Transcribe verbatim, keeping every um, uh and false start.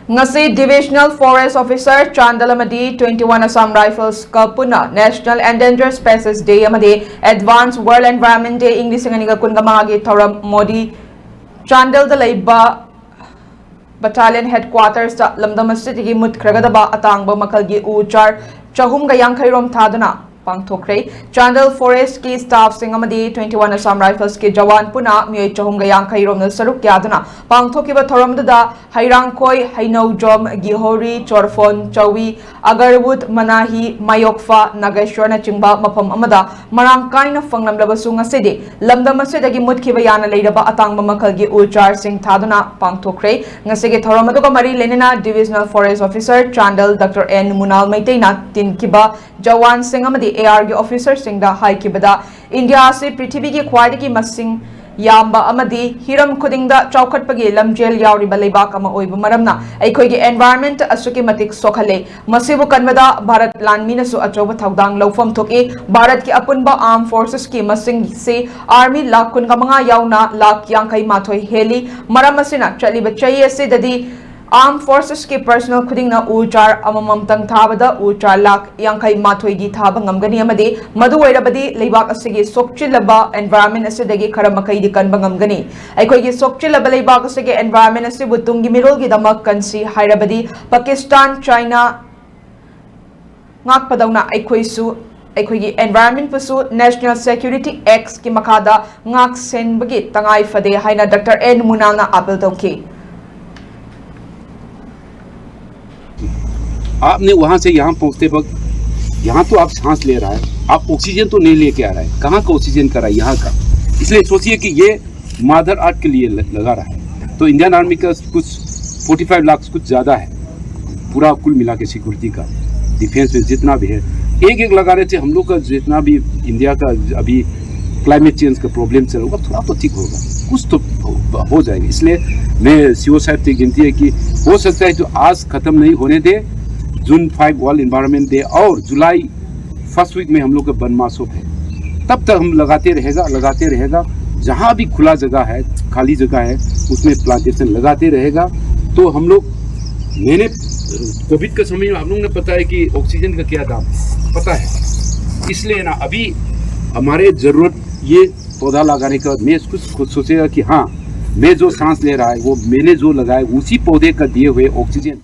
ꯉꯁꯤ Divisional Forest Officer Chandel ꯑꯃꯗꯤ twenty one Assam Riflesꯀ ꯄꯨꯟꯅ National Endangered Species Day ꯑꯃꯗꯤ Advance World Environment Day ꯏꯪ ꯂꯤꯁꯤꯡ ꯑꯅꯤꯒ ꯀꯨꯟꯒ ꯃꯉꯥꯒꯤ ꯊꯧꯔꯝ ꯃꯣꯗꯤ ꯆꯥꯟꯗꯦꯜꯗ ꯂꯩꯕ Battalion Headquartersꯇ ꯂꯝꯗꯝ ꯑꯁꯤꯗꯒꯤ ꯃꯨꯠꯈ꯭ꯔꯒꯗꯕ ꯑꯇꯥꯡꯕ ꯃꯈꯜꯒꯤ ꯎ ꯆꯥꯔ ꯆꯍꯨꯝꯒ ꯌꯥꯡꯈꯩꯔꯣꯝ ꯊꯥꯗꯨꯅ ꯄꯥꯡꯊꯣꯛꯈ꯭ꯔꯦ꯫ ꯆꯥꯟꯗꯦꯜ Forestꯀꯤ staffꯁꯤꯡ ꯑꯃꯗꯤ twenty one Assam Riflesꯀꯤ ꯖꯋꯥꯟ ꯄꯨꯟꯅ ꯃꯤꯑꯣꯏ ꯆꯍꯨꯝꯒ ꯌꯥꯡꯈꯩꯔꯣꯝꯅ ꯁꯔꯨꯛ ꯌꯥꯗꯨꯅ ꯄꯥꯡꯊꯣꯛꯈꯤꯕ ꯊꯧꯔꯝꯗꯨꯗ ꯍꯩꯔꯥꯡꯈꯣꯏ, ꯍꯩꯅꯧꯖꯣꯝ, ꯒꯤꯍꯣꯔꯤ, ꯆꯣꯔꯐꯣꯟ, ꯆꯧꯋꯤ, ꯑꯒꯔꯋꯨꯗ, ꯃꯅꯥꯍꯤ, ꯃꯥꯌꯣꯛꯐꯥ, ꯅꯥꯒꯦꯁꯣꯔꯅꯆꯤꯡꯕ ꯃꯐꯝ ꯑꯃꯗ ꯃꯔꯥꯡ ꯀꯥꯏꯅ ꯐꯪꯂꯝꯂꯕꯁꯨ ꯉꯁꯤꯗꯤ ꯂꯝꯗꯝ ꯑꯁꯤꯗꯒꯤ ꯃꯨꯠꯈꯤꯕ ꯌꯥꯅ ꯂꯩꯔꯕ ꯑꯇꯥꯡꯕ ꯃꯈꯜꯒꯤ ꯎ ꯆꯥꯔꯁꯤꯡ ꯊꯥꯗꯨꯅ ꯄꯥꯡꯊꯣꯛꯈ꯭ꯔꯦ꯫ ꯉꯁꯤꯒꯤ ꯊꯧꯔꯝ ꯑꯗꯨꯒ ꯃꯔꯤ ꯂꯩꯅꯅ Divisional Forest Officer Chandel Doctor N ꯃꯨꯅꯥꯜ ꯃꯩꯇꯩꯅ ꯇꯤꯟꯈꯤꯕ ꯖꯋꯥꯟꯁꯤꯡ ꯑꯃꯗꯤ ARꯒꯤ officerꯁꯤꯡꯗ ꯍꯥꯏꯈꯤꯕꯗ, ꯏꯟꯗꯤꯌꯥ ꯑꯁꯤ ꯄ꯭ꯔꯤꯊꯤꯕꯤꯒꯤ ꯈ꯭ꯋꯥꯏꯗꯒꯤ ꯃꯁꯤꯡ ꯌꯥꯝꯕ ꯑꯃꯗꯤ ꯍꯤꯔꯝ ꯈꯨꯗꯤꯡꯗ ꯆꯥꯎꯈꯠꯄꯒꯤ ꯂꯝꯖꯦꯜ ꯌꯥꯎꯔꯤꯕ ꯂꯩꯕꯥꯛ ꯑꯃ ꯑꯣꯏꯕ ꯃꯔꯝꯅ ꯑꯩꯈꯣꯏꯒꯤ environment ꯑꯁꯨꯛꯀꯤ ꯃꯇꯤꯛ ꯁꯣꯛꯍꯜꯂꯦ꯫ ꯃꯁꯤꯕꯨ ꯀꯟꯕꯗ ꯚꯥꯔꯠ ꯂꯥꯟꯃꯤꯅꯁꯨ ꯑꯆꯧꯕ ꯊꯧꯗꯥꯡ ꯂꯧꯐꯝ ꯊꯣꯛꯏ꯫ ꯚꯥꯔꯠꯀꯤ ꯑꯄꯨꯟꯕ Armed Forcesꯀꯤ ꯃꯁꯤꯡꯁꯤ army ꯂꯥꯈ ꯀꯨꯟꯒ ꯃꯉꯥ ꯌꯥꯎꯅ ꯂꯥꯈ ꯌꯥꯡꯈꯩ ꯃꯥꯊꯣꯏ ꯍꯦꯜꯂꯤ꯫ ꯃꯔꯝ ꯑꯁꯤꯅ ꯆꯠꯂꯤꯕ ꯆꯍꯤ ꯑꯁꯤꯗꯗꯤ Armed Forcesꯀꯤ personnel ꯈꯨꯗꯤꯡꯅ ꯎ ꯆꯥꯔ ꯑꯃꯃꯝꯇꯪ ꯊꯥꯕꯗ ꯎ ꯆꯥꯔ ꯂꯥꯈ ꯌꯥꯡꯈꯩ ꯃꯥꯊꯣꯏꯗꯤ ꯊꯥꯕ ꯉꯝꯒꯅꯤ ꯑꯃꯗꯤ ꯃꯗꯨ ꯑꯣꯏꯔꯕꯗꯤ ꯂꯩꯕꯥꯛ ꯑꯁꯤꯒꯤ ꯁꯣꯛꯆꯤꯜꯂꯕ environment ꯑꯁꯤꯗꯒꯤ ꯈꯔ ꯃꯈꯩꯗꯤ ꯀꯟꯕ ꯉꯝꯒꯅꯤ꯫ ꯑꯩꯈꯣꯏꯒꯤ ꯁꯣꯛꯆꯤꯜꯂꯕ ꯂꯩꯕꯥꯛ ꯑꯁꯤꯒꯤ environment ꯑꯁꯤꯕꯨ ꯇꯨꯡꯒꯤ ꯃꯤꯔꯣꯜꯒꯤꯗꯃꯛ ꯀꯟꯁꯤ ꯍꯥꯏꯔꯕꯗꯤ ꯄꯥꯀꯤꯁꯇꯥꯟ, ꯆꯥꯏꯅꯥ ꯉꯥꯛꯄꯗꯧꯅ ꯑꯩꯈꯣꯏꯁꯨ ꯑꯩꯈꯣꯏꯒꯤ environmentꯄꯨꯁꯨ National Security Actꯀꯤ ꯃꯈꯥꯗ ꯉꯥꯛ ꯁꯦꯟꯕꯒꯤ ꯇꯉꯥꯏ ꯐꯗꯦ ꯍꯥꯏꯅ Doctor N ꯃꯨꯅꯥꯜꯅ appeal ꯇꯧꯈꯤ꯫ आपने वहां से यहाँ पहुंचते वक्त, यहाँ तो आप सांस ले रहा है, आप ऑक्सीजन तो नहीं लेके आ रहा है, कहाँ का ऑक्सीजन का रहा है यहाँ का। इसलिए सोचिए कि ये मदर अर्थ के लिए ल- लगा रहा है। तो इंडियन आर्मी का कुछ फोर्टी फाइव लाख कुछ ज़्यादा है, पूरा कुल मिला के सिक्योरिटी का, डिफेंस में जितना भी है, एक एक लगा रहे थे। हम लोग का जितना भी इंडिया का अभी क्लाइमेट चेंज का प्रॉब्लम चल रहा होगा, थोड़ा तो ठीक होगा, कुछ तो हो, हो जाएगा। इसलिए मैं सीओ साहब से विनती है कि हो सकता है तो आज ख़त्म नहीं होने दे, June five world environment day और जुलाई फर्स्ट वीक में हम लोग का वन महोत्सव है, तब तक हम लगाते रहेगा, लगाते रहेगा। जहाँ भी खुला जगह है, खाली जगह है, उसमें प्लांटेशन लगाते रहेगा। तो हम लोग मैंने कोविड का समय में आप लोगों ने पता है कि ऑक्सीजन का क्या दाम पता है। इसलिए ना अभी हमारे जरूरत ये पौधा लगाने का, मैं इसको खुद सोचेगा कि हाँ, मैं जो सांस ले रहा है वो मैंने जो लगाया उसी पौधे का दिए हुए ऑक्सीजन।